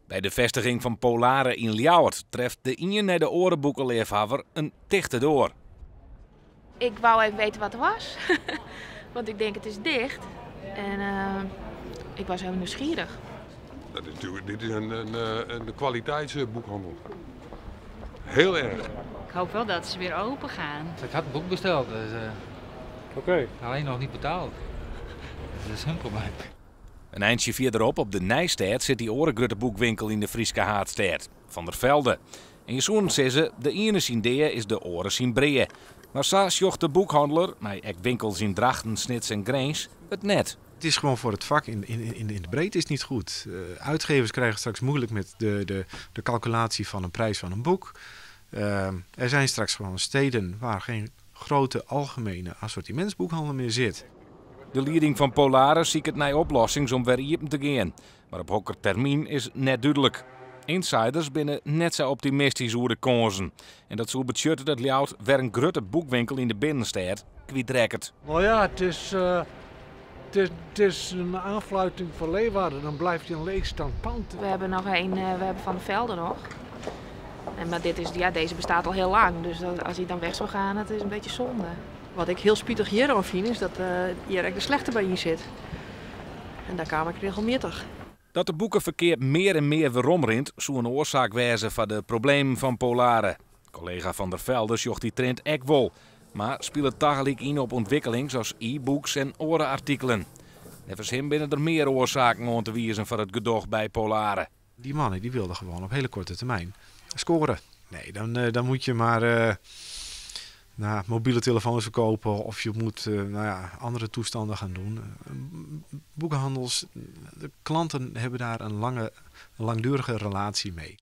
By de festiging fan Polare yn Ljouwert treft de ien nei de oare boekeleafhawwer in tichte doar. Ik wou even weten wat er was. Want ik denk, het is dicht. En ik was heel nieuwsgierig. Dat is natuurlijk, dit is een kwaliteitsboekhandel. Heel erg. Ik hoop wel dat ze weer open gaan. Ik had een boek besteld, dus alleen nog niet betaald. Dat is hun probleem. In eintsje fierderop op de Nijstêd sit dy oare grutte boekwinkel yn de Fryske haadstêd, Van der Velde. En je soenen sizze, de iene syn dea is de oare syn brea. Mar sa sjocht de boekhanneler, mei ek winkels yn Drachten, Snits en Grins, it net. Het is gewoon voor het vak in de breedte is niet goed. Uitgevers krijgen straks moeilijk met de calculatie van een prijs van een boek. Er zijn straks gewoon steden waar geen grote algemene assortimentsboekhandel meer zit. De lieding fan Polare siket nei oplossings om wer iepen te gean. Mar op hokker termyn is net dúdlik. Insiders binne net sa optimistysk oer de kânsen. En dat soe betsjutte dat Ljouwert wer in grutte boekwinkel yn de binnenstêd kwytrekket. Nou ja, het is een aanfluiting voor Leeuwarden. Dan blijft hij een leegstaand pand. We hebben nog één, we hebben Van der Velde nog. En, maar dit is, ja, deze bestaat al heel lang. Dus dat, als hij dan weg zou gaan, dat is een beetje zonde. Wat ik hiel spitich hjiroan fyn is dat hjir ek de slechte by yn sit. En dêr kaam ik regelmjittich. Dat de boekeferkeap mear en mear weromrint, soe in oarsaak wêze foar de problemen fan Polare. Kollega Van der Velde sjocht dy trend ek wol, mar spilet tagelyk yn op ûntwikkelings as e-books en oare artikelen. Neffens him binne der mear oarsaken oan te wizen foar it gedoch by Polare. Die mannen die wilden gewoon op hele korte termijn scoren. Nee, dan moet je maar mobiele telefoons verkopen of je moet andere toestanden gaan doen. Boekhandels, de klanten hebben daar een langdurige relatie mee.